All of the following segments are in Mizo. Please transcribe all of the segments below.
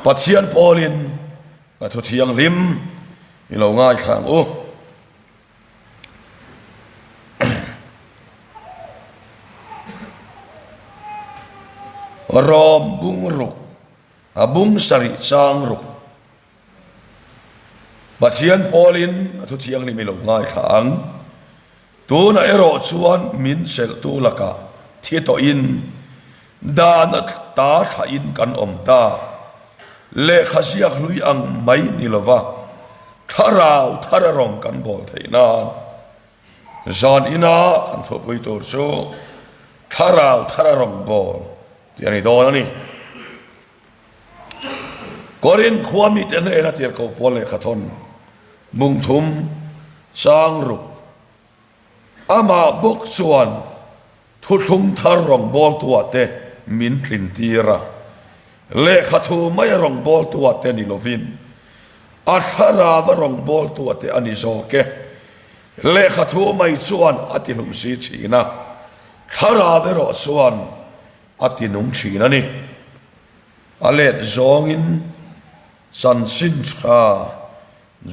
Pathian pawlin a thu thianghlim i lo ngaithla ang u. Rom bung ruk a bung sarih chang ruk. Pathian pawlin a thu thianghlim i lo ngaithla ang. Tunah erawh chuan min chelhtu lakah thi tawhin dan a ta thlahin kan awm ta. Lehkha ziak hlui ang mai ni lova thlarau thar a rawng kan bawl theih nan zan ina kan thupui tur chu thlarau thar a rawng bawl tih a ni dawn a ni. Korin khua mite hnena tirhkoh pawl lehkha thawn mungthum chang ruk amah bawk chuan thuthlung thar rawngbawltuah te min tlin tir a, lehkha thu maia rawngbawltuah te ni lovin a thlarava rawngbawltuah te a ni zawk e. Lehkha thu mai chuan a tihlum si thin a, thlarau erawh chuan a ti nung thin a ni. A let zawngin chanchin tha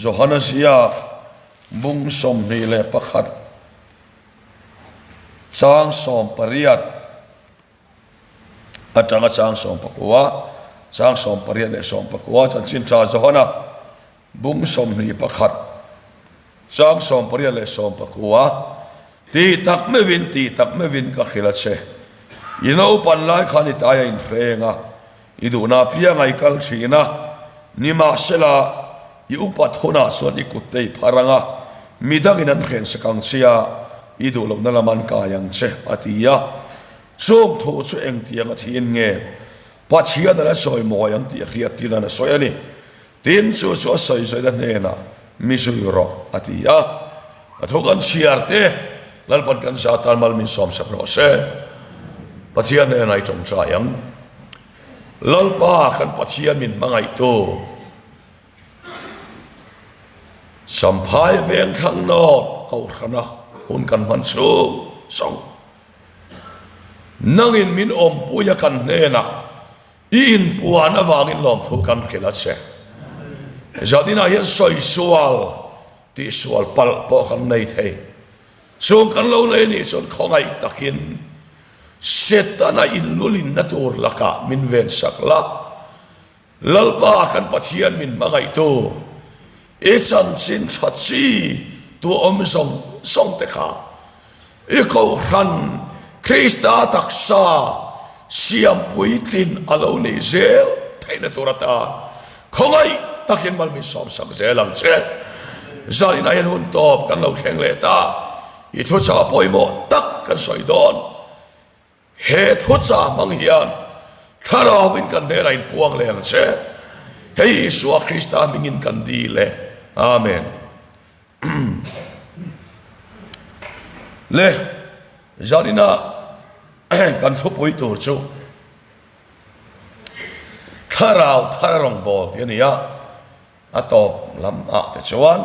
Johana ziak bung 21 chang 18 atanga chang 19 chang 18 leh 19 chanchin tha Johana Bung 21, chang 8 leh 19, Ti tak meuhin, ti tak meuhin ka hrilh a che. I naupan lai khan i tai a inhreng a, i duhna apianga i kal thin a, nimahsela i upat hunah chuan i kut te i phar ang a, midangin an hren sak ang che a, i duh lohna lam an kai ang che, a ti a. Chung thu chu engtiang a thiin nge Pathian a la sawi mawi ang tih a hriat tir nan a sawi a ni. Tin, chu chu a sawi zawina hnenah, Mi zui rawh, a ti a. A thu kan chhiar te, Lalpan kan za tan mal min sawmsak rawh se. Pathian hnenah i tawngtai ang. Lalpa kan Pathian min hmangaihtu, Champhai veng thlang nawt Kohhrana hun kan hman chhung zawng, nangin min awmpui a kan hnenah, I inpuan avangin lawmthu kan hrilh a che. Zaninah hian sawisual tihsual palh pawh kan nei thei. Chung kan lo nei nih chuan khawngaih takin Setana inlulinna tur lakah min vensak la. Lalpa kan Pathian min hmangaihtu, i chanchin tha chi tu awm zawng zawng te kha I Kohhran Krista taksa siam puitlin a lo nih zel theihna tur atan khawngaih takin mal min sawmsak zel ang che. Zaninah hian hun tawp kan lo thleng leh ta. I thuchah pawimawh tak kan sawi dawn. He thuchah hmang hian Thlarauin kan hnenah inpuang leh ang che. Hei Isua Krista hmingin kan dil e. Amen. Le zanina kan thupui tur chu thlarau thar rawngbawl tih a ni a, a tawp lam ah te chuan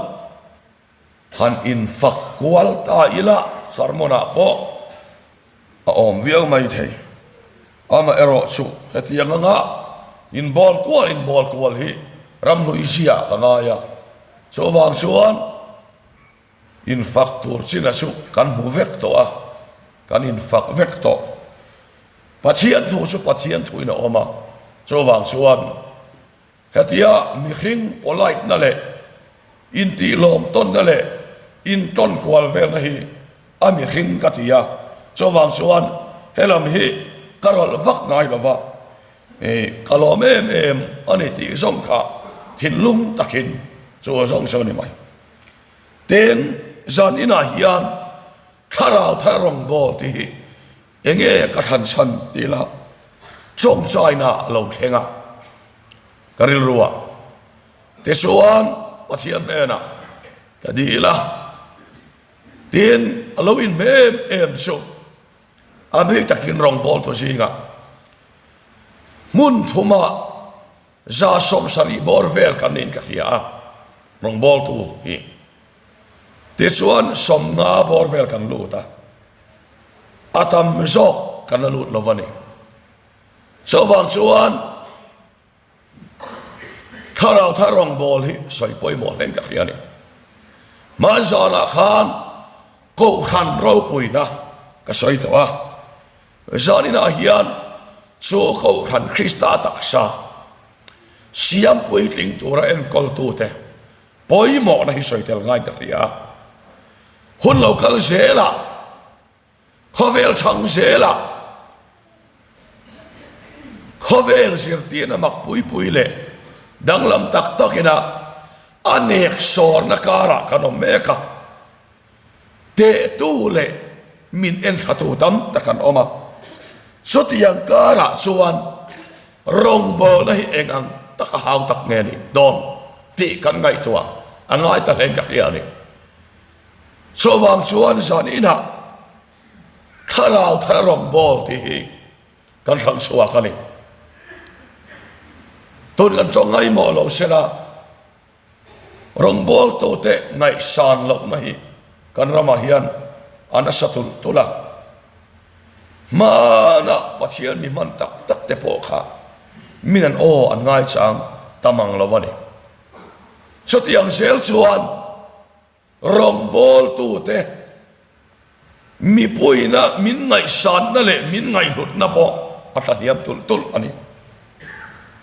han infak kual ta ila sermon ah pawh a awm viau mai thei. Amaherawhchu hetiang anga inbawl kual inbawl kual hi ramhlui zia ka ngai a, chuvang chuan infak tur china chu kan hmu vek tawh a, kan infak vek tawh. Pathian thu chu Pathian thuin a awm a, chuvang chuan Hetia mihring polite na leh intihlawm tawnna leh intawn kual velna hi a mihring ka ti a, chuvang chuan helam hi ka rawlh vak ngai lova, ka lawm em em a ni tih zawng kha thinlung takin chu zawng chu a ni mai. Tin, zan inah hian thlarau thar rawngbâwl tih hi Enge ka thlan chhan tih lah chawngchaina a lo thleng a, ka rilru ah tichuan Pathian hnenah ka dil a, tin a lo inhme em em chu a bik takin rawngbawl tu zingah hmun thumah 70 bawr vel kan niin ka hria a, rawngbawl tu hi tichuan 50 bawr vel kan lut a. A tam zawk kan la lut lo a ni. Chuvang chuan Thlarau thar rawngbawl hi sawi pawimawh hlein ka hria a ni. Hmanzanah khan Kohhran ropuina ka sawi tawh a, zaninah hian chu Kohhran Krista taksa siam puitling tura enkawltute pawimawhna hi sawi tel ngaiin ka hria a. Hun lo kal zelah, khawvel chhang zelah, khawvel zirtirna mak pui pui leh danglam tak takina a nek sawrna karah kan awm mek a. Tehtu leh min enthlatu tam tak an awm a, chutiang karah chuan rawngbawlna hi eng ang tak a hau tak nge nih dawn tih kan ngaihtuah a ngai ta hlein ka hria a ni. Chuvang chuan zan inah thlarau thar rawngbâwl tih hi kan hrang chhuak a ni. Tun kan tawng ngaimawh lo sela, Rawngbawltute ngaihsan lohna hi kan ramah hian a nasa tulh tulh a. Hmanah Pathian mi hman tak tak te pawh kha min an aw an ngaichang ta mang lo a ni. Chutiang zel chuan Rawngbawltute mipuina min ngaihsanna leh min ngaihhlutna pawh a tlahniam tulh tulh a ni.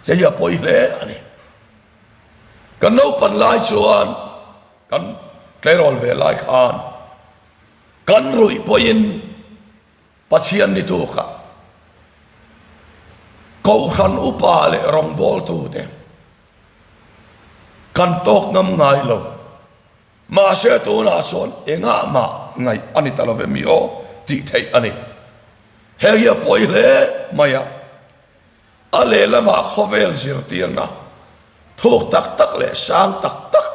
Hei hi a pawi hle a ni. Kan naupan lai chuan kan tleirawl ve lai khan kan ruih pawhin Pathian ni tukah Kohhran upa leh rawngbawltute kan tawk ngam ngai lo. Mahse tunah chuan engah mah ngaih a ni ta lo ve mi aw tih theih a ni. Heng hi a pawi hle mai a. A lehlamah khawvel zirtirna thuk tak tak leh sang tak tak,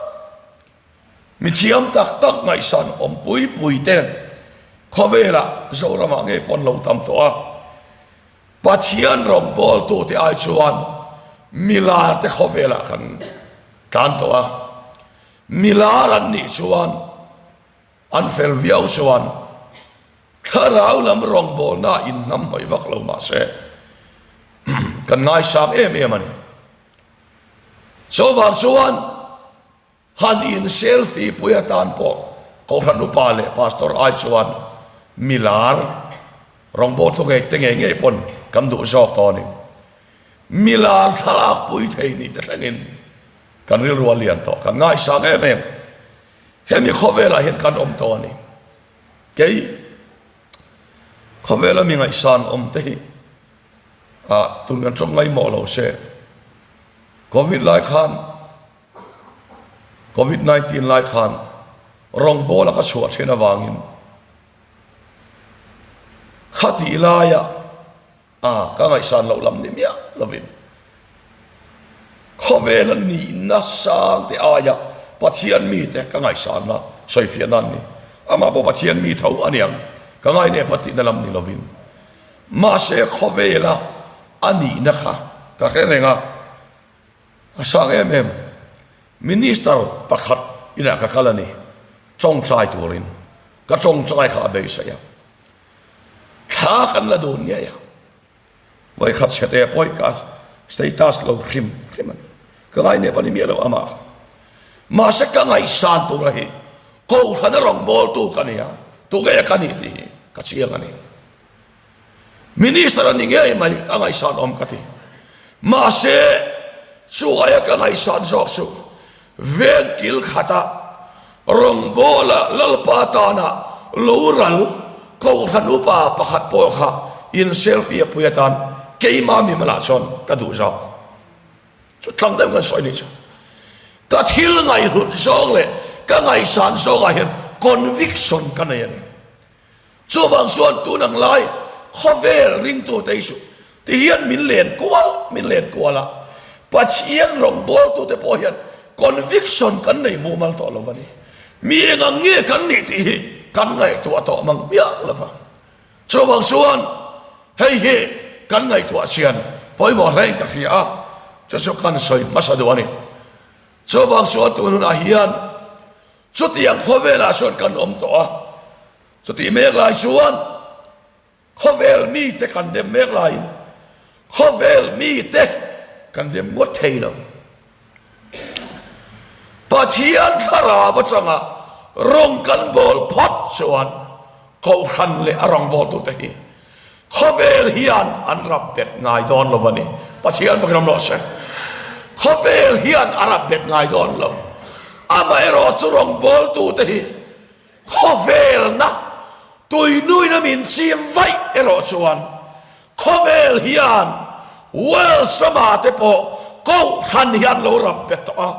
mi thiam tak tak ngaihsan awm pui pui te khawvelah Zoramah ngei pawh an lo tam tawh a. Pathian rawngbawltute ai chuan milar te khawvelah kan tlan tawh a, milar an nih chuan an fel viau chuan thlarau lam rawngbawlna inhnam hmawih vak lo mahse kan ngaisang em em a ni. Chuvang chuan Han in selfie pui atan pawh Kohhran Upa leh Pastor ai chuan milar rawngbawltu ngei te ngei ngei pawn kan duh zawk tawh a ni. Milar thlalak pui thei ni te thlengin kan rilru a lian tawh, kan ngaisang em em. Hemi khawvelah hian kan awm tawh a ni. Kei khawvela mi ngaihsan awm te hi ah tun kan tawng ngaimawh lo se Covid lai khan Covid 19 lai khan rawngbawla ka chhuah thin avangin khatih laia a ka ngaihsan loh lam ni miah lovin khawvela nihna sang te aia Pathian mite ka ngaihsanna sawifiahna an ni. Amah pawh Pathian mi tho a niang ka ngainep a tihna lam ni lovin mahse khawvela a nihna kha ka hre reng a. A sang em em. Minister pakhat inah ka kal a ni. Tawngtai turin ka tawngtai kha a beisei a. Thla kan la dun ngei a. Vawikhat chhete pawh ka status lo hrim hrim a ni. Ka ngainep a ni miah lo amah kha. Mahse ka ngaihsan tura hi Kohhran a rawngbawltu ka ni a, tunge ka nih tih hi ka chiang a ni. Minister a ni ngei mai ka ngaihsan awm ka ti. Mahse chu aia ka ngaihsan zawk chu ven kil khata rawngbawla Lalpa tana lo ral Kohhran upa pakhat pawh kha in selfie a pui atan keimah mi malah chuan ka duh zawk. Chu tlang deuh kan sawi nih chu. Ka thil ngaihhlut zawng leh ka ngaihsan zawngah hian conviction ka nei a ni. Chuvang chuan tun ang lai khawvel ringtute hi chu ti hian min len kual min len kual a, Pathian rawngbawltute pawh hian conviction kan nei mumal tawh lo a ni. Mi eng ang nge kan nih tih hi kan ngaihtuah tawh mang miah lo va. Chuvang chuan hei hi kan ngaihtuah chian pawimawh hlein ka hria a, chu chu kan sawi hmasa duh a ni. Chuvang chuan tun hunah hian Chutiang khawvelah chuan kan awm tawh a, chutih mek lai chuan khawvel mite kan dem mek laiin khawvel mite kan dem ngawt thei lo. Pathian thlarau atanga rawng kan bawl phawt chuan Kohhran leh a rawngbawltute hi khawvel hian an rap bet ngai dawn lo a ni. Pathian fakin awm rawh se. Khawvel hian a rap bet ngai dawn lo. Amaherawhchu rawngbawltute hi khawvelna tuinuina min chim vaih erawh chuan khawvel hian Wales rama te pawh Kohhran hi an lo rap bet tawh a,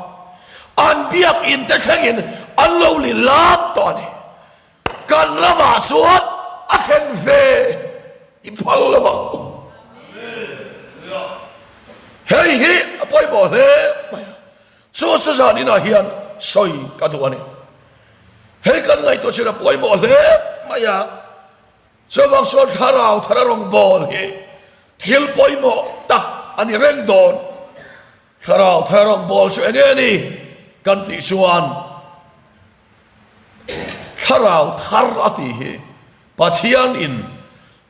an biakinn te thlengin an lo li lap tawh a ni. Kan ramah chuan a thlen ve i phal lo ang u. Hei hi a pawimawh hle mai a, chu chu zan inah hian sawi ka duh a ni. Hei kan ngaihtuah chin a pawimawh hle mai a, chuvang chuan thlarau thar a rawngbâwl hi thil pawimawh tak a ni reng dawn. Thlarau thar a rawngbâwl chu eng nge ni kan tih chuan, Thlarau thar a tih hi Pathianin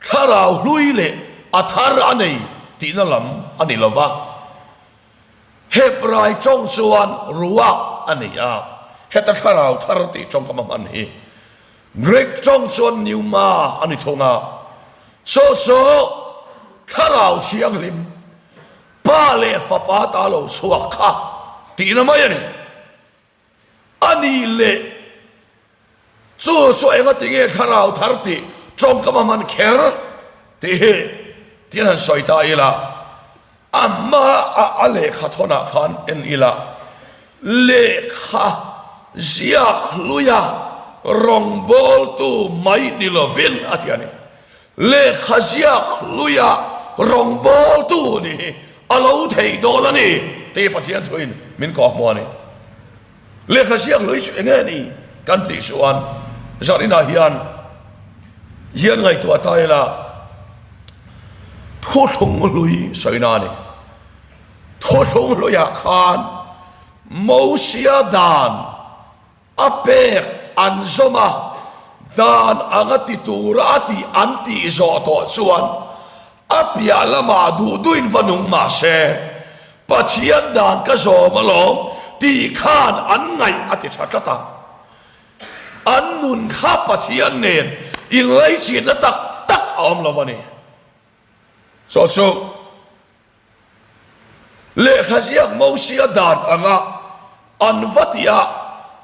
thlarau hlui leh a thar a nei tihna lam a ni lo va. Hebrai tawng chuan ruach a ni a, heta thlarau thar tih tawngkam a hman hi Greek tawng chuan pneuma a ni thung a. Chu chu Thlarau Thianghlim, Pa leh Fapa ta lo chhuak kha tihna mai a ni. A nih leh chu chu enga ti nge thlarau thar tih tawngkam a hman kher tih hi tin han sawi ta ila, a hma a a lehkha thawnah khan en ila, lehkha ziak hluia rawngbawltu mai ni lovin a ti a ni. Lehkha ziak hluia rawngbawltu nih hi a lo theih dawn a ni tih Pathian thuin min kawhhmuh a ni. Lehkha ziak hlui chu enge ni kan tih chuan zaninah hian hian ngaihtuah ta ila thuthlung hlui sawina a ni. Thuthlung hluiah khan Mosia dan A pek an zawm a, dan anga ti tura a tih an tih zawh tawh chuan a piah lamah duh duhin va nung mah se, Pathian dan ka zawm alawm tih khan an ngaih a ti tha tlat a. An nun kha Pathian nen inlaichinna tak tak a awm lo a ni. Chaw chu. Lehkha ziak Mosia dan anga an va tih a,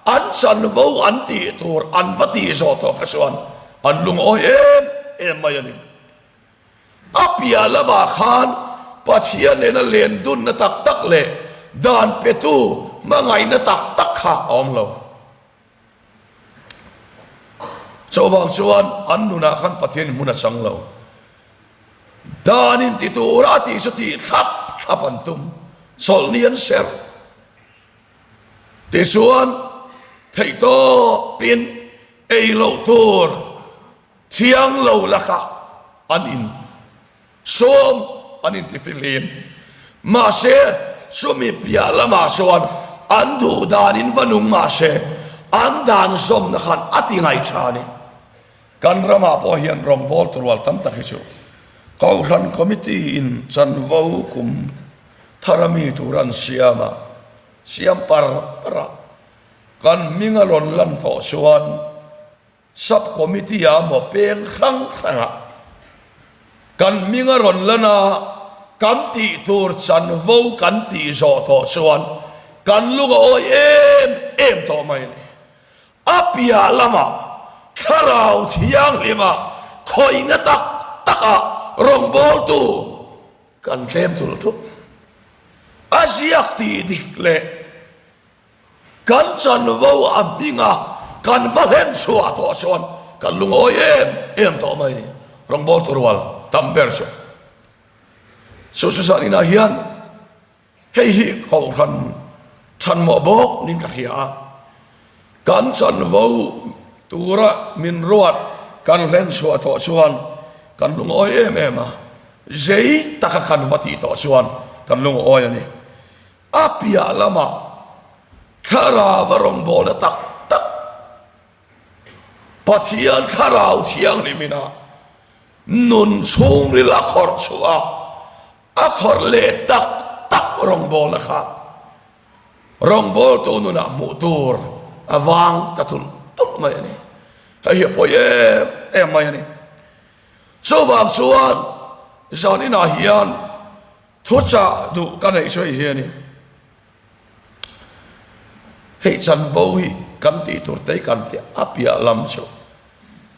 an chanvo an tih tur an va tih zawh tawh kha chuan an lungawi em em mai a ni. A piah lamah khan Pathian nena len dunna tak tak leh dan petu hmangaihna tak tak kha a awm lo. Chuvang chuan an nunah khan Pathian hmun a chang lo. Dan in ti tura a tih chu tih thlap thlap an tum, chawlhni an serh. Tichuan theihtawpin ei loh tur thiang lo lakah an in sawm an intifihlim. Mahse chumi piah lamah chuan an duh danin va nung mahse an dan zawmna khan a ti ngaihṭha a ni. Kan ramah pawh hian rawngbâwl turual tam tak hi chu Kohhran Committee in chanvo kum thar a mi tur an siam a, siam par par a, kan hming a rawn lan tawh chuan Sub Committee ah maw peng hrang hrang ah kan hming a rawn lan a, kan tih tur chanvo kan tih zawh tawh chuan kan lung a awi em em tawh mai a ni. A piah lamah Thlarau Thianghlima khawihna tak takah rawngbawltu kan tlem tul thup. A ziak tih dik leh kan chanvo a hminga kan va hlen chhuah tawh chuan kan lungawi em em tawh mai ni. Rawngbawltu rual tam ber chu chu chu zaninah hian Hei hi Kohhran chhanmawh bawk niin ka hria a, kan chanvo tura min ruat kan hlen chhuah tawh chuan kan lungawi em em a, zei taka kan va tih tawh chuan kan lungawi a ni. A piah lamah thlarau a rawngbawlna tak tak Pathian thlarau thianghlim ina nun chhungril a khawrh chhuah a, A khawrh leh tak tak rawngbawlna kha. Rawngbawltu nunah hmuh tur a vang ta tulh tulh mai a ni. Hei hi a pawi em em mai a ni. Chuvang chuan zan inah hian thuchah duh ka neih chu hei hi a ni. Hei chanvo hi kan tih tur te kan tih a piah lam chu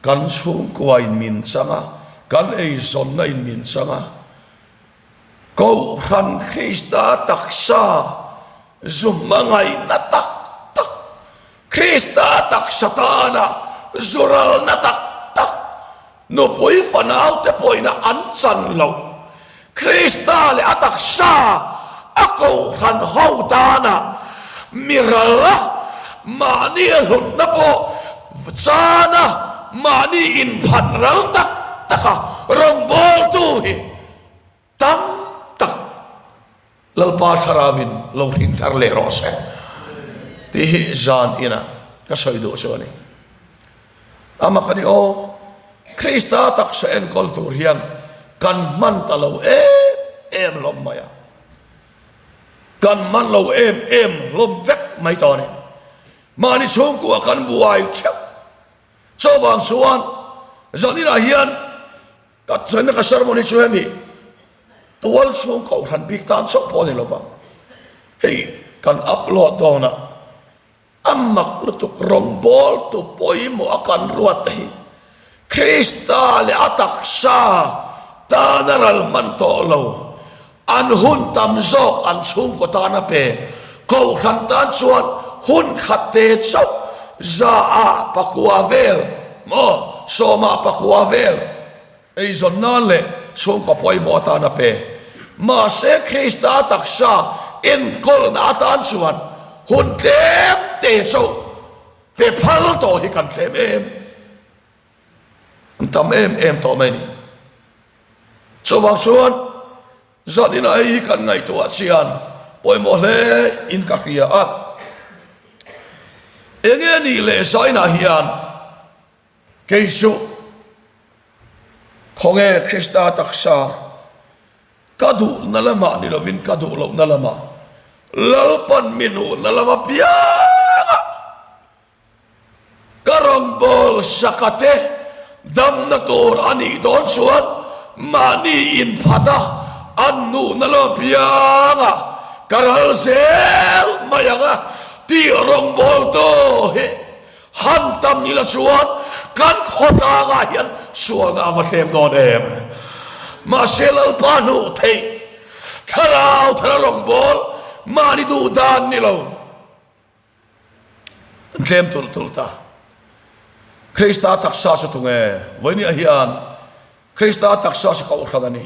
kan chhungkua in min chang a, kan eizawnna in min chang a, Kohhran Krista taksa zu hmangaihna tak tak, Krista taksa tana zu ralna tak tak, nupui fanaute pawhina an chan loh, Krista leh a taksa a kohhran ho tana mi ral a, mahni a hlutna pawh chana mahni inphat ral tak taka rawngbawltu hi Tam tak Lalpa Thlarauin lo hring thar leh rawh se tih hi zan inah ka sawi duh chu a ni. Amah ka ni aw, Krista taksa enkawl tur hian kan hman ta lo em em hlawm mai a. Kan hman lo em em hlawm vek mai tawh a ni. Mahni chhungkua kan buai theuh. Chuvang chuan zan inah hian Ka chuan ka sermon hi chu hemi tual chhung kohhran bik tan chauh pawh a ni lova, hei kan upload dawn a, a mak lutuk rawngbawltu pawimawh a kan ruat te hi Krista leh a taksa tana ral hman tawh lo, an hun tam zawk an chhungkaw tana pe, kohhran tan chuan hun khat te chauh zaah pakua vel maw sawmah pakua vel eizawn nan leh chhungkaw pawimawh atan a pe. Mahse Krista taksa enkawlna atan chuan hun tlem te chauh pe phal tawh hi kan tlem em. An tam em em tawh mai a ni. Chuvang chuan zanin ah hei hi kan ngaihtuah chian pawimawh hle in ka hria a. Enge nih leh zainah hian kei chu khawnge Krista taksa ka duhna lamah ni lovin ka duh lohna lamah Lalpan mi hnuhna lam apianga Ka rawngbâwl sakate damna tûr a nih dâwn chuan mahni inphat a, an nuhna lo pianga ka ral zêl mai ang a tih rawngbâwltu hi han tam ila chuan kan khawtlângah hian sualna a va tlêm dâwn em? Mahse Lalpa hnuh theih thlarau thara rawngbâwl mahni duh dân ni lo. An tlem tulh tulh ta. Krista taksa chu tunge? Vawinia hian Krista taksa chu kohhran a ni.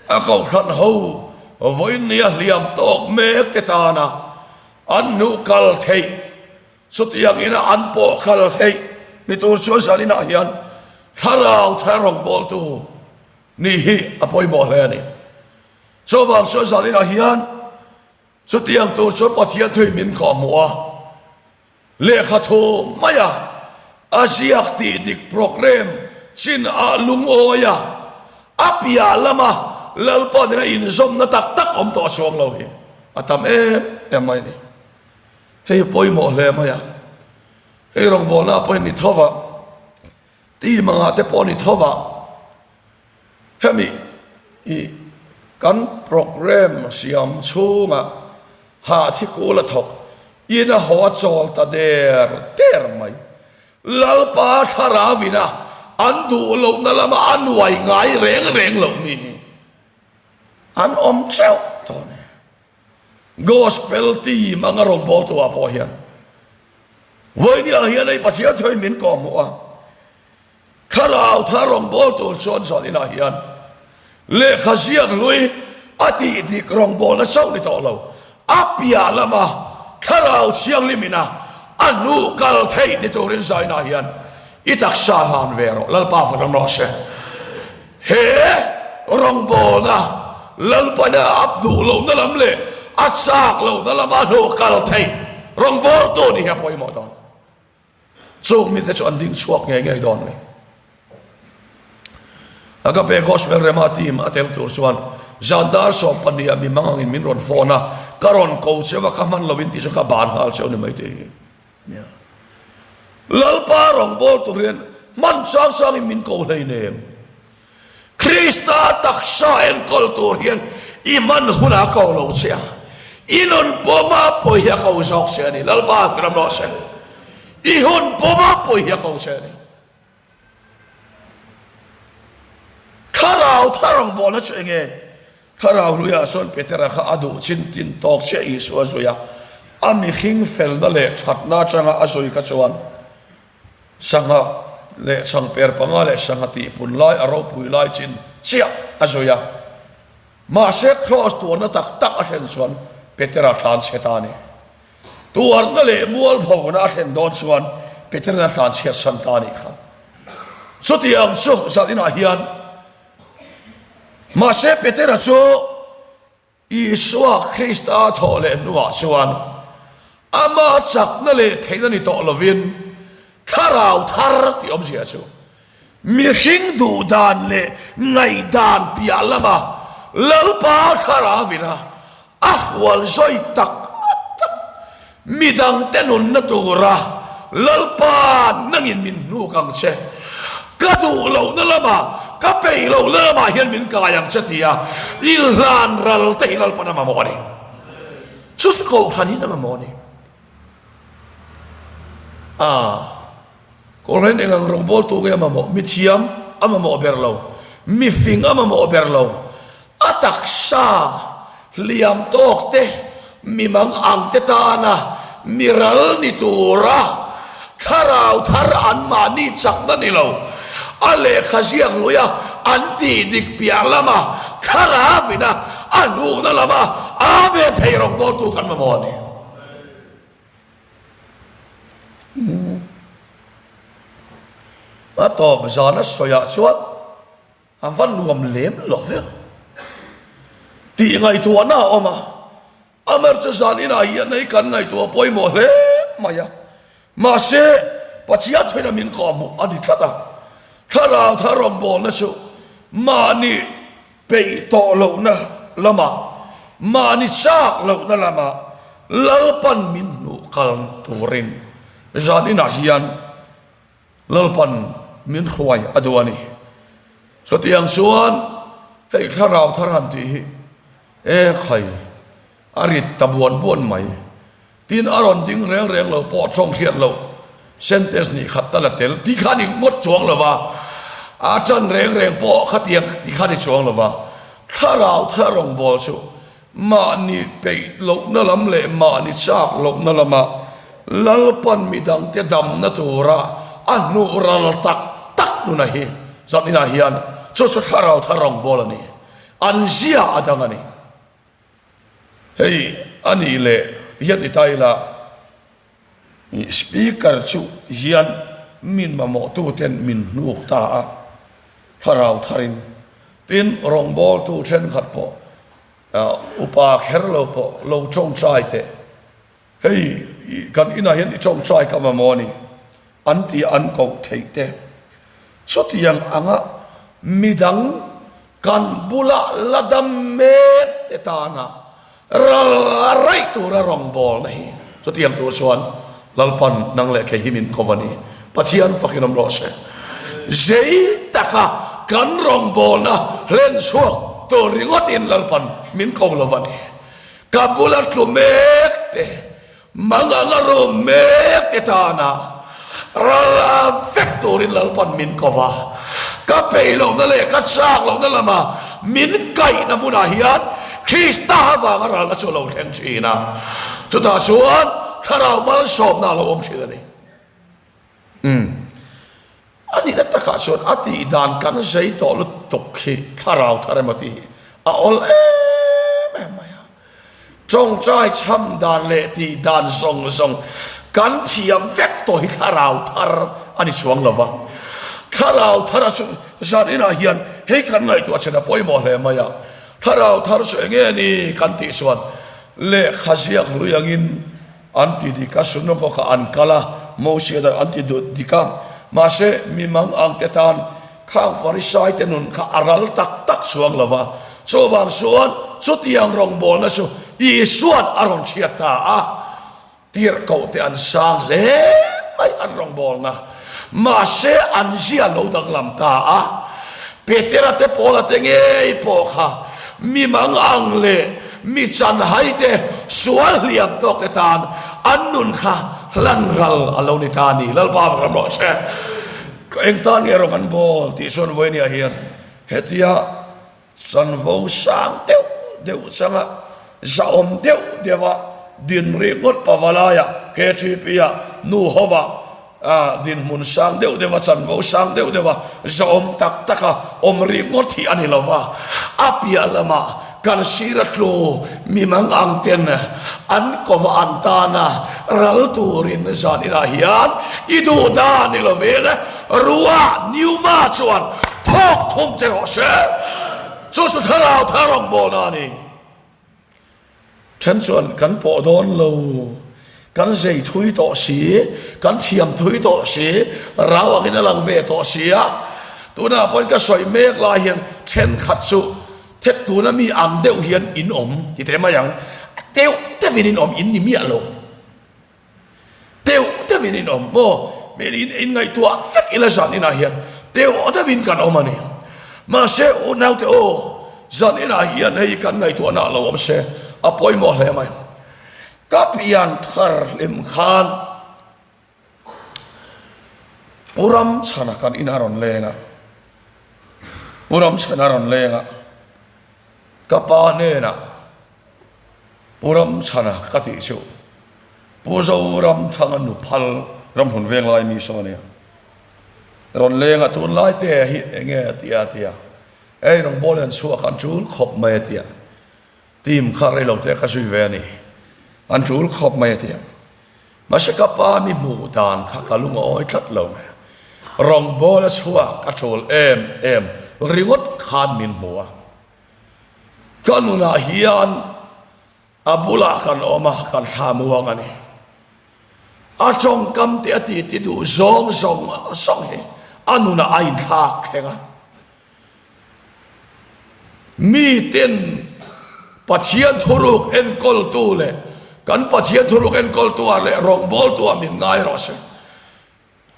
A kohhran ho vawinia hliam tawk mek te tana an hnuh kal theih, chutiang ina an pawh kal theih ni tur chuan zaninah hian thlarau thar rawngbawltu nih hi a pawimawh hle a ni. Chuvang chuan zaninah hian Chutiang tur chuan Pathian thuin min kawhhmuh a, lehkha thu maia a ziak tih dik programme chin ah lungawi a, a piah lama Lalpa nena inzawmna tak tak awm tawh chuang lo hi a tam em em mai a ni. Hei pawimawh hle mai a, hei rawngbawlna pawhin ni tho va, team angah te pawh ni tho va, Hemi hi kan programme siam chhunga hahthi kul a thawk in a haw a chawl ta der der mai. Lalpa thlarau ina an duh lohna lama a nuai ngai reng reng loh mi hi an awm teuh tawh a ni. Gospel team anga rawngbawltu ah pawh hian vawinia hian hei Pathian thuin min kawhhmuh a. Thlarau thar rawngbâwl tur chuan zawn inah hian lehkha ziak hlui a tih dik rawngbâwlna chauh ni tawh lo, a piah lama Thlarau Thianghlim ina a hnuh kal theih ni turin zawn inah hian i taksa hlan ve rawh, Lalpa fak rawh se. He rawngbâwlna Lalpana a duh lohna lam leh a châk lohna lama hnuh kal theih rawngbâwltu ni hi a pawimawh dawn. Chung mite chu an ding chhuak ngei ngei dawn a ni. Agape Gospel Rema team a tel tur chuan zan dar 12 ah mi mang angin min rawn phone a. ka rawn ko cheu a, ka hman lovin tih chu ka ban nghal cheu ni mai tih hi. Nia. Lalpa rawngbâwl tur hian hman chang changin min ko hlei nem. Krista taksa enkawl tur hian i hman hunah a ko lo che a, i nun pawma pawi hi a ko zawk che a ni. Lalpa ram rawh se. I hun pawma pawi hi a ko che a ni. Thlarau thar rawngbawlna chu enge? Thlarau hluiah chuan Petera kha a duh chin tin tawk chiah Isua zui a, a mihring felna leh thatna atanga a zui kha chuan sangha leh chhangper panga leh sangha tihpun lai a ropui lai chin chiah a zui a. Mahse Kraws tuarna tak tak a thlen chuan Petera tlan chhe ta a ni. Tuarna leh mualphona a thlen dawn chuan Petera'n a tlanchhiat san ta a nih kha. Chutiang chu zan inah hian mahse Petera chu Isua Krista thawh leh hnuah chuan ama chakna leh theihna ni tawh lovin thlarau thar tih awmzia chu mihring duhdan leh ngaihdan piah lama Lalpa thlarauin a A hual zawi tak tak. Midangte nunna tura Lalpa nangin min hnuk ang che. Ka duh lohna lamah, ka peih lohna lamah hian min kai ang che tia inhlan ral te hi Lalpan a mamawh a ni. Chu chu Kohhran in a mamawh a ni. A Kohhran in eng ang rawngbawltu nge a mamawh? Mithiam a mamawh ber lo. Mifing a mamawh ber lo. A taksa hliam tawk te, mi mang ang te tana mi ral ni tura thlarau thar anmahni chakna ni lo, a lehkha ziak luia an tih dik piah lama thlarauina a hnukna lama Amen thei rawngbawltu kan mamawh a ni. A tawp zana sawiah chuan. A va nuam lem lo viau tih ngaihtuahna a awm a, Amer chu zan inah hian hei kan ngaihtuah pawimawh hle mai a, mahse Pathian thuina min kawhhmuh a ni tlat a, thlarau thar rawngbawlna chu mahni peih tawh lohna lamah, mahni chak lohna lamah Lalpan min hnuh kal turin zan inah hian Lalpan min hruai a duh a ni. Chutiang chuan hei thlarau thar han tih hi e khai a rit ta buan buan mai. Tin a rawn ding reng reng lo pawh tawng hriat loh sentence nih khat tal a tel tih kha ni ngawt chuang lo va, a tan reng reng pawh khatiang tih kha ni chuang lo va. Thlarau thar rawngbâwl chu Mahni peih lohna lam leh mahni chak lohna lama Lalpan midangte damna tura a hnuh ral tak tak nuna hi zaninah hian chu chu thlarau thar rawngbâwl a ni. An zia a dang a ni. Hei a nih leh ti hian ti ta ila Speaker chu hian min mamawhtuten min hnuk ta a, thlarau tharin tin rawngbawltu thenkhat pawh upa kher lo pawh lo tawngtai teh, hei kan inah hian i tawngtai ka mamawh a ni an ti a an koh theih te. Chutiang anga midang kan bula la dam mek te tana ral raih tura rawngbawlna hi chutiang tur chuan Lalpan nang leh kei hi min ko a ni. Pathian fakin awm rawh se. Zei taka kan rawngbawlna hlen chhuak tur ringawtin Lalpan min ko lo a ni. Ka bula tlu mek te Mangang a rum mek te tana ral vek turin Lalpan min ko va, ka peih lohna leh ka chak lohna lama min kaihna hmunah hian Krista avanga ralna chu a lo thleng thin a, chutah chuan thlarau malsawmna a lo awm thin a ni. Umm. A nihna takah chuan a tih dan kan zei tawh lutuk hi thlarau thar emaw tih hi a awl em em mai a. Tawngtai chham dan leh tih dan zawng zawng kan thiam vek tawh hi thlarau thar a ni chuang lo va. Thlarau thar a chu zan inah hian hei kan ngaihtuah chhen a pawimawh hle mai a. Thlarau thar chu eng nge ni kan tih chuan lehkha ziak hlui angin An ti dik a, Sunokawkah an kal a, Mosia dan an ti duh dik a. Mahse, mi mang angte tan khang Farisaite nun kha a ral tak tak chuang lo va. Chuvang chuan chutiang rawngbawlna chu Isua'n a rawn hriat ta a. Tirhkohte an sang hle mai an rawngbawlna. Mahse an zia lo danglam ta a. Petera te Paula te ngei pawh kha mi mangang leh mi chanhai te sual hliam tawk te tan an nun kha hlan ral a lo ni ta a ni. Lalpa vek ram rawh se. Eng tan nge rawng an bawl tih chuan vawinia hian hetia Chanvo sang deuh deuh changa zahawm deuh deuha din rihngawt Pavalaiah, KTP-ah, nu hovah dinhmun sang deuh deuha chanvo sang deuh deuha zahawm tak taka awm rihngawt hi a ni lo va. A piah lamah kan sira tlu mi mang ang ten an kova an tana ral turin zan inah hian i duh dan ni lovin Ruah Pneuma chuan thawk khum che rawh se. Chu chu thlarau thar rawngbawlna a ni. Then chuan kan pawh dawn lo, kan zei thui tawh si, kan thiam thui tawh si, rau angin a lang ve tawh si a. Tunah pawhin ka sawi mek lai hian thenkhat chu thet tuna mi ang deuh hian in awm ti teh mai ang. Deuh deuhin in awm, in ni miah lo. Teuh deuhin in awm maw? Mi in in ngaihtuah vek ila zan inah hian teuh deuhin kan awm a ni. Mahse unaute aw, zan inah hian hei kan ngaihtuahna lo awm se a pawimawh hle mai. Ka pian thar hlim khan Pu Ramchhana kan inah rawn leng a, Pu Ramchhana rawn leng a, ka pa hnenah Pu Ramchhana ka tih chu Pu Zoramthanga nuphal ramhlun veng lai mi saw ania. Rawn leng a tunlai te hi enge a ti a tia. Ei rawngbâwl hian chhuak an ṭul khawp mai a tia. Team kha rei lo te ka zui ve a ni. An ṭul khawp mai a tia. Mahse ka pa mi hmuh dan kha ka lung a awi tlat lo mai. Rawngbâwl a chhuak a ṭul em em ringawt khan min hmu a. Ka nunah hian a bulah kan awm a, kan thla muang a ni. A tawngkam te a titi duh zawng zawng zawng hi a nunah a inthlak thleng a. Miten Pathian thuruk enkawltu leh kan Pathian thuruk enkawltu ah leh rawngbawltu ah min ngai rawh se.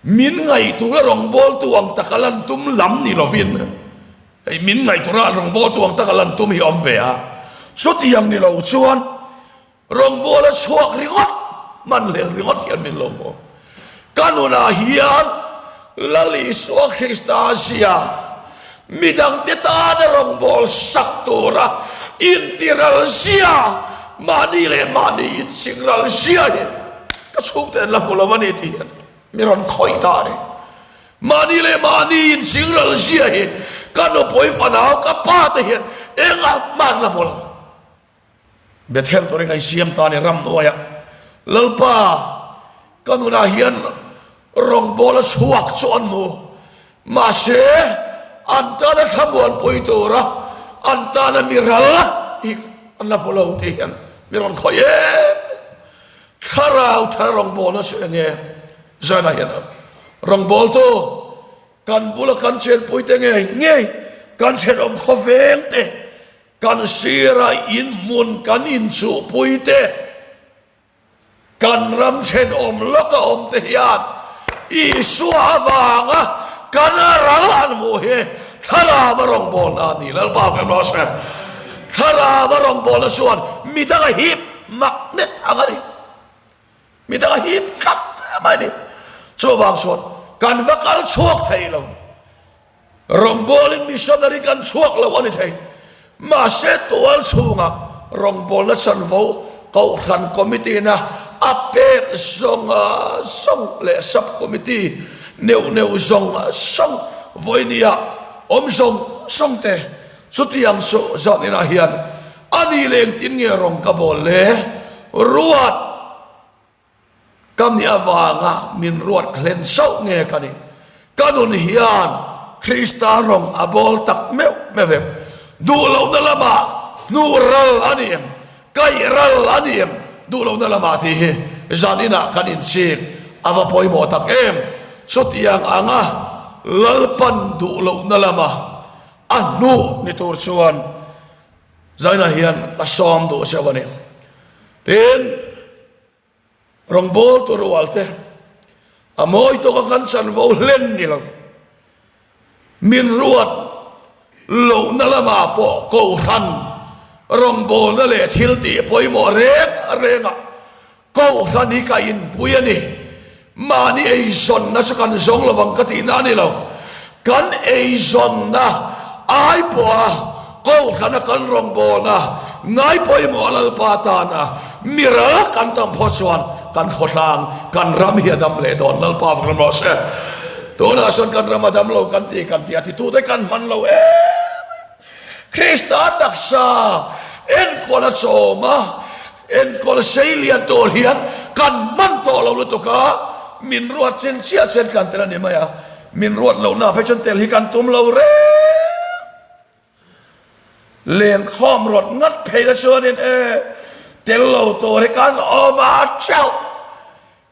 Min ngaihtura rawngbawltu ang taka lan tum lam ni lovin, hei min ngaihtura rawngbawltu ang taka lan tum hi a awm ve a, chutiang ni lo chuan rawngbawla chhuak ringawt, hmanhlel ringawt hian min lo hmu. Ka nunah hian Lal Isua Krista zia midangte tana rawngbâwl sak tura intiral zia, mahni leh mahni inchingral zia hi ka chhungte an la hmu lo a ni tih hian mi rawn khawih ta a ni. Mahni leh mahni inchingral zia hi ka nupui fanau ka pa te hian engah mah an la hmu lo. Bethel turin ka insiam ta a ni ramhnuaiah. Lalpa, ka nunah hian rawngbâwl a chhuak chu an hmu. Mahse, an tana thlamuanpui tura an tana mi ral hi an la hmu lo tih hian mi rawn khawih em. Thlarau thar rawngbâwlna chu eng nge? Zanah hian rawngbâwltu kan bula kan chenpuite ngei ngei kan thenawm khawvengte Kan sira inhmun kan inchuhpui te, kan ram thenawm lawka awm te hian Isua avanga kan ral an hmuh hi thlarau a rawngbawlna a ni. Lalpa hmel rawh se. Thlarau a rawngbawlna chuan midang a hip magnet ang a ni. Midang a hip tlat mai a ni. Chuvang chuan kan va kal chhuak thei lo. Rawngbawlin missionary kan chhuak lo a ni thei. Mahse tual chhungah rawngbawlna chanvo Kohhran Committee-na a pek zawng zawng leh Sub Committee neuh neuh zawng zawng vawinia awm zawng zawng te chutiang chu zan inah hian a ni leh engtin nge rawng ka bawl le? Ruat! Ka mi avanga min ruat hlen sauh nge ka ni? Ka nun hian Krista rawng a bawl tak meuh meuh em? Duh lohna lamah hnuh ral a ni em? Kaih ral a ni em? Duh lohna lamah tih hi zan inah kan inchik a va pawimawh tak em? Chutiang anga Lalpan duh lohna lama a hnuh ni tur chuan Zainah hian ka sawm duh cheu a ni. Tin, rawngbawltu rualte a mawi tawka kan chanvo hlen ni lo. Min ruat lohna lamah pawh kohhran rawngbawlna leh thil tih pawimawh reng rengah kohhran hi ka inpui a ni. Mahni eizawnna chu kan zawng lovang ka tihna a ni lo. Kan eizawnna ai pawha kohhrana kan rawngbawlna ngai pawimawh Lalpa tana mi ral kan tam phawt chuan kan khawtlang, kan ram hi a dam leh dawn. Lalpa vak ram rawh se. Tunah chuan kan ram a dam lo kan ti kan ti a titute kan hman lo em mai. Krista taksa enkawl a chawm a, enkawl sei lian tur hian kan hman tawh lo lutuk a, min ruat chen chiah chen kan tel a ni mai a, min ruat lohna phei chuan tel hi kan tum lo reng. Lenkhawm rawt ngat phei la chuanin e tel lo tur hi kan awm a chauh.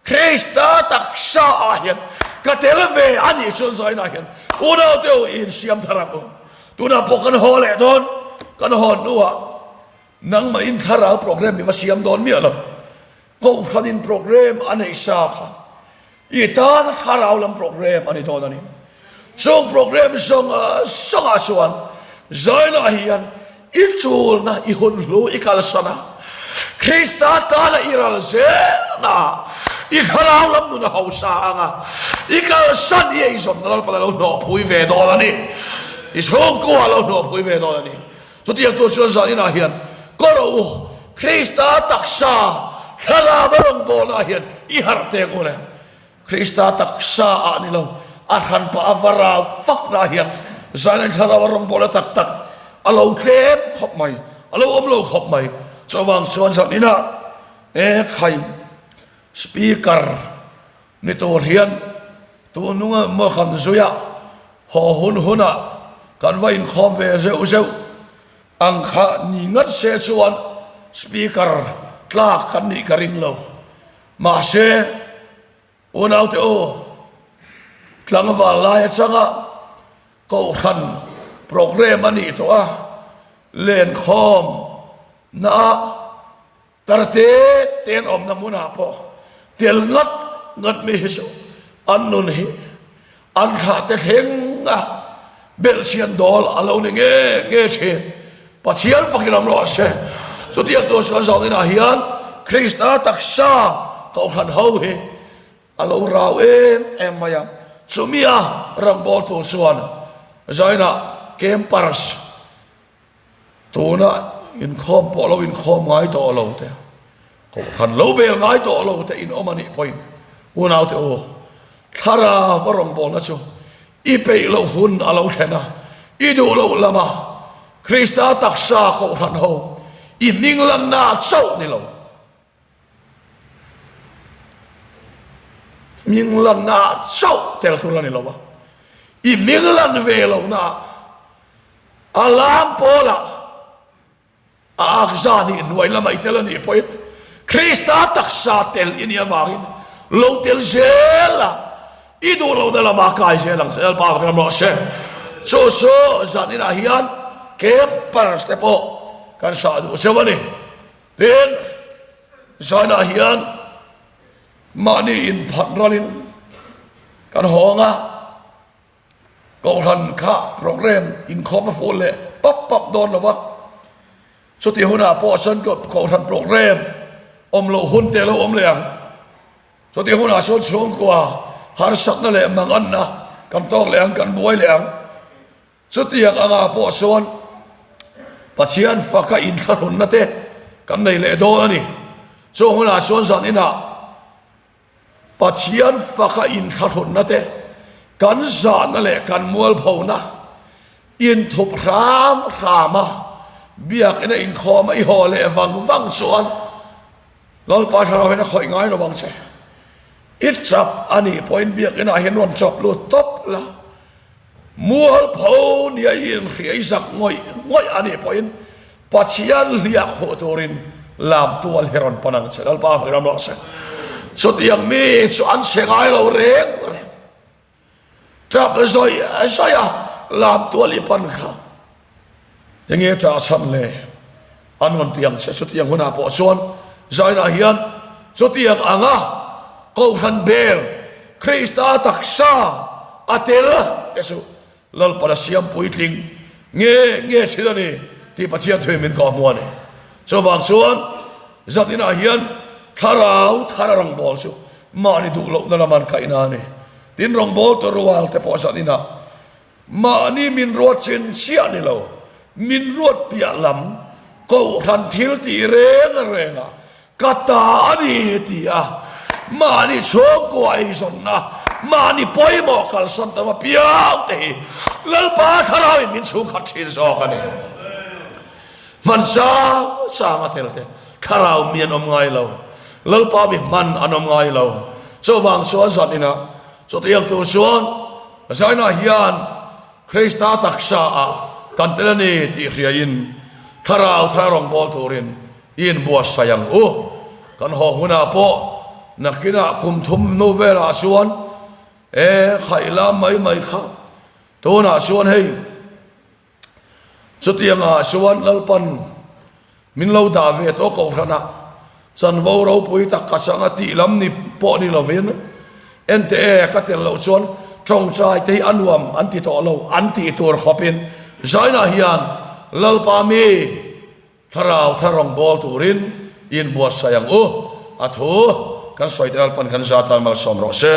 Krista taksa ah hian ka tel ve a nih chuan zainah hian unau te u insiam thar ang u. Tunah pawh kan haw leh dawn, kan haw hnuah nangmah in thlarau program i va siam dawn miah lo. Kohhranin program a neih sa kha i tana thlarau lam program a ni dawn a ni. Chung program zawng zawngah chuan zainah hian i chulna i hun hlu i kalsan a, Krista tana i ral zelna i thlarau lam nun a hausa ang a, i kalsan i eizawnna Lalpan a lo hnawhpui ve dawn a ni. I chhungkua a lo hnawhpui ve dawn a ni. Chutiang tur chuan zan inah hian ka ro u, Krista taksa thlarau a rawngbawlnaah hian i harh teng u le. Krista taksa ah ni lo, a hran pah a va rau vakna hian zan in thlarau a rawngbawlna tak tak a lo tlem khawp mai, a lo awm lo khawp mai. Chuvang chuan zan inah e khai speaker ni tur hian Tun nunga maw kan zui a, haw hun hunah kan va inkhawm ve zeuh zeuh ang kha ni ngat se chuan Speaker tlak kan nih ka ring lo. Mahse, unaute u, tlangval lai atanga Kohhran programme a nih tawh a, lenkhawm na Tar te te an awmna hmunah pawh tel ngat ngat mi hi chu an nun hi an thlah te thleng a, belhchian dawl a lo ni nge nge thin. Pathian fakin awm rawh se. Chutiang tur chuan zawng inah hian Krista taksa Kohhran ho hi a lo rau em em mai a. Chumia rawngbâwl tur chuan zainah campers Tuna inkhawm pawh lo inkhawm ngai tawh lo te, kohhran lo bel ngai tawh lo te in awm a nih pawhin unaute u, thlarau a rawngbawlna chu i peih loh hun a lo thlen a, i duh loh lama Krista taksa kohhran ho i hming lanna chauh ni lo. Hming lanna chauh tel tur a ni lo a, i hming lan ve lohna a lam pawlah a ak zan hi hnuai lamah i tel a nih pawhin Krista taksa tel i nih avangin lo tel zel a, i duh lohna lamah kai zel ang che Lalpa vak ram rawh se. Chu chu zaninah hian campers te pawh kan sah duh zeuh a ni. Tin, zainah hian mahni inphat ralin kan hawng a, Kohhran kha program inkhawm a fuh leh pap pap dawn lo va, chutih hunah pawh chuan Kohhran program awm loh hun te lo awm leh ang. Chutih hunah chuan chhungkua harsatna leh manganna kan tawk leh ang, kan buai leh ang. Chutiang anga pawh chuan Pathian faka inthlahrunna te kan nei leh dawn a ni. Chung hunah chuan zan inah Pathian faka inthlahrunna te, kan zahna leh kan mualphona inthup hram hram a, biakina inkhawm a i haw leh vang vang chuan Lalpa Thlarau hian a khawih ngai lo vang che. I chap a nih pawhin biakinah hian rawn chawp lut tawp la. Mualpho nia i inhria i zak ngawih ngawih a nih pawhin Pathian hliah khuh turin lam tual hi rawn pan ang che. Lalpa fak ram rawh se. Chutiang mi chu an chhe ngai lo reng reng. Tap zawih zawih a lam tual i pan kha. Enge ṭah chhan le? An rawn ti ang che. Chutiang hunah pawh chuan. Zainah hian chutiang anga Kohhran bel Krista taksa a tel te chu Lalpan a siam puitling nge nge thin a ni tih Pathian thuin min kawhhmuh a ni. Chuvang chuan zatinah hian thlarau thar a rawngbâwl chu mahni duh lohna lam an kaihna a ni. Tin, rawngbâwltu rual te pawh zaninah Mahni min ruat chin chiah ni lo, min ruat piah lam Kohhran thil tih reng reng a ka ta a ni ti a, mahni chhungkua eizawnna, mahni pawimawh kalsan tam apiang te hi Lalpa Thlarauin min chhungkhat thin zawk a ni. Hman chang chang a tel te Thlarau mi an awm ngai lo, Lalpa mi hman an awm ngai lo. Chuvang chuan zaninah chutiang tur chuan Zainah hian Krista taksa ah kan tel a ni tih hriain Thlarau thar rawngbâwl turin i inbuatsaih ang u. Kan haw hunah pawh nakinah kum thum hnu velah chuan e khaihlam mai mai kha tunah chuan hei Chutiangah chuan Lalpan min lo dah ve tawh kohhranah chanvo ropui tak ka chang a tih lam ni pawh ni lovin ente e ka tel loh chuan tawngtai te hi a nuam an ti tawh lo an tih tur khawpin Zainah hian Lalpa mi thlarau thar rawngbâwl turin i inbuatsaih ang u a thu kan sawi te Lalpan kan zat tan malsawm rawh se.